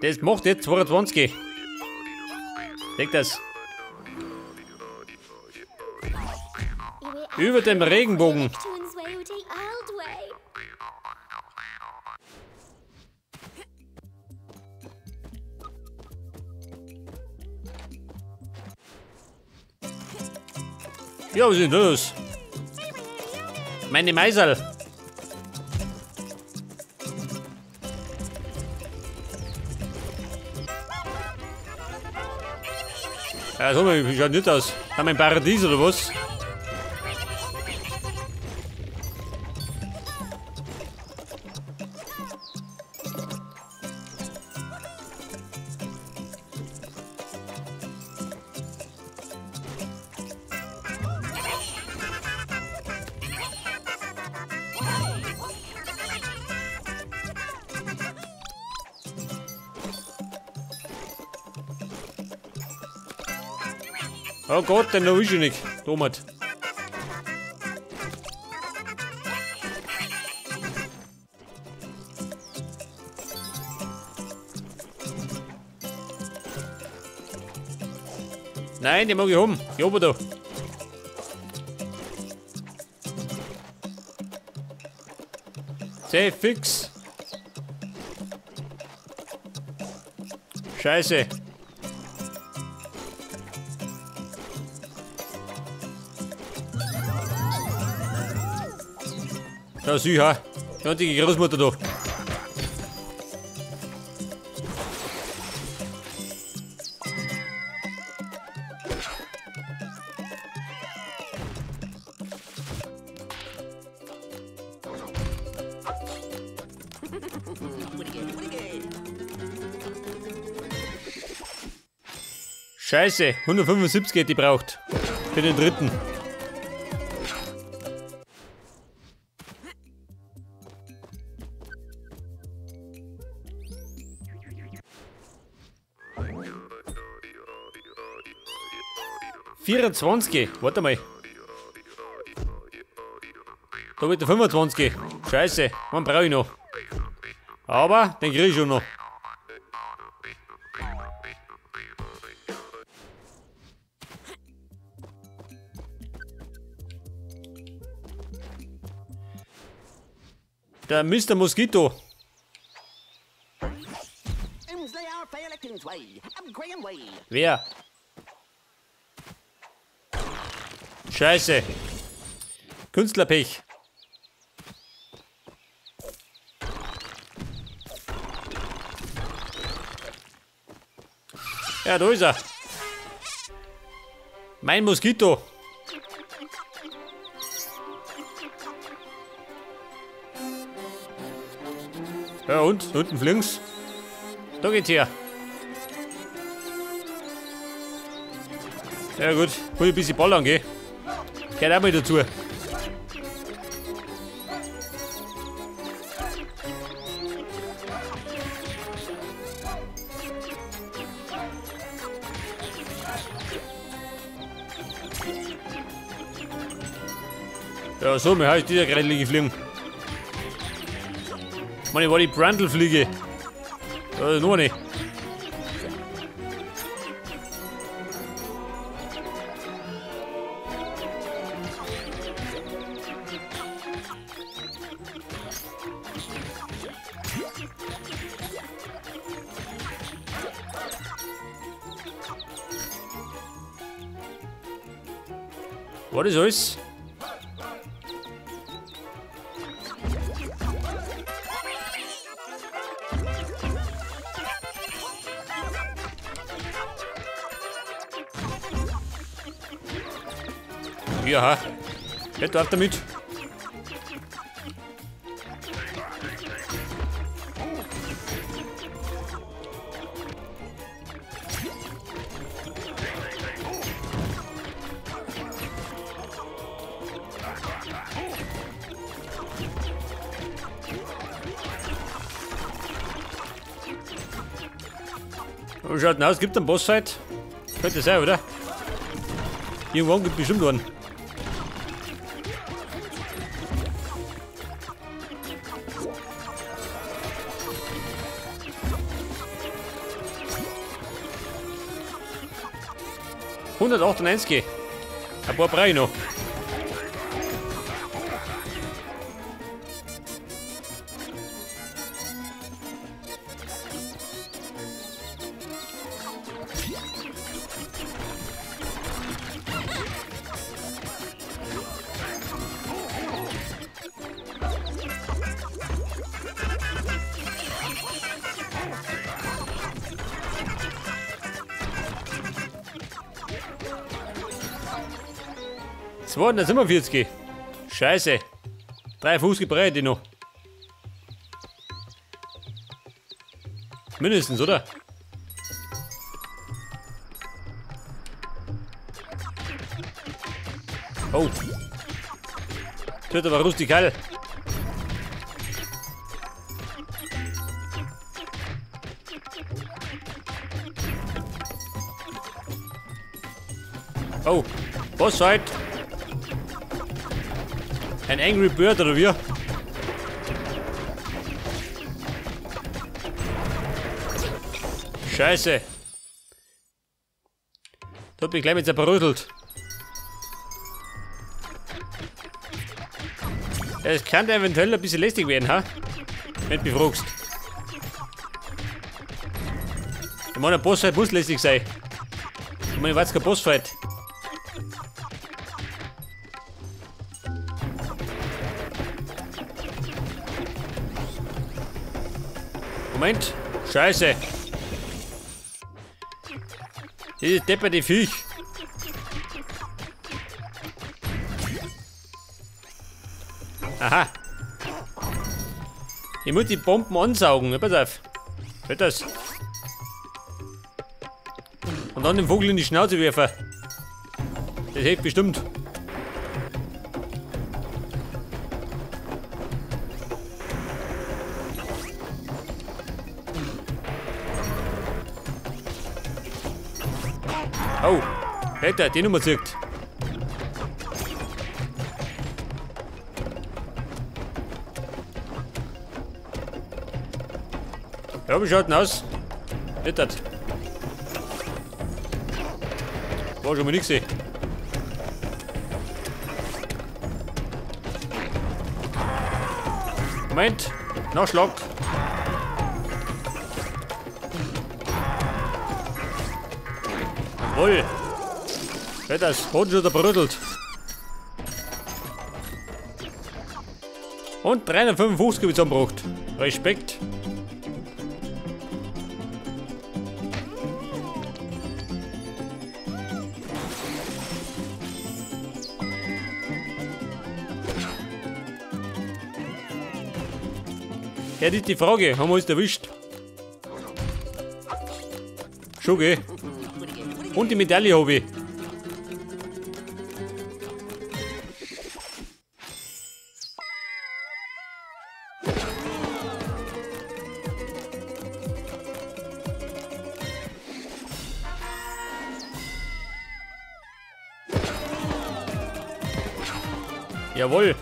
Das macht jetzt 22. Denk das. Über dem Regenbogen. Ja, was ist denn los? Meine Meißel. Ja, so schaut nicht aus. Haben wir ein Paradies oder was? Oh Gott, den erwische ich nicht. Thomas. Nein, den mag ich haben. Ich oben da. Sehr fix. Scheiße. Da sieh, ha. Die einzige Großmutter da. Scheiße, 175 hätte ich braucht. Für den dritten. 24, warte mal. Da wird der 25. Scheiße, man brauche ich noch. Aber den kriege ich schon noch. Der Mr. Mosquito. Wer? Scheiße. Künstlerpech. Ja, da ist er. Mein Moskito. Ja und? Unten links. Da geht's her. Ja gut, hol ein bisschen Ball gell? Gehört auch mal dazu. Ja, so, mir heißt dieser gerade geflogen. Ich meine, war die Brandlfliege. Da ist noch eine. War das alles? Ja, wer darf damit? Wie schaut denn aus? Gibt es einen Bossfight? Könnte sein, oder? Irgendwann gibt es bestimmt einen. 198. Ein paar brauche ich noch. ...247. Scheiße. 3,50 brauche ich noch. Mindestens, oder? Oh. Das wird aber rustikal. Oh. Was halt? Ein Angry Bird oder wie? Scheiße. Da hat mich gleich mit zerbröselt. Es kann eventuell ein bisschen lästig werden, ha? Wenn du mich fragst. Ich meine, ein Bossfight muss lästig sein. Ich meine, ich weiß kein Bossfight. Moment. Scheiße. Dieses depperte Viech. Aha. Ich muss die Bomben ansaugen. Pass auf. Hört das? Und dann den Vogel in die Schnauze werfen. Das hilft bestimmt. Oh, hätte die Nummer zirkt. Ja, wie schaut denn aus? Nicht das. War schon mal nix. Moment, Nachschlag. Jawohl. Das hat schon brödelt. Und 355 habe ich zusammengebracht. Respekt. Ja, das ist die Frage. Haben wir uns erwischt? Schon, gell? Und die Medaille habe ich. Jawohl.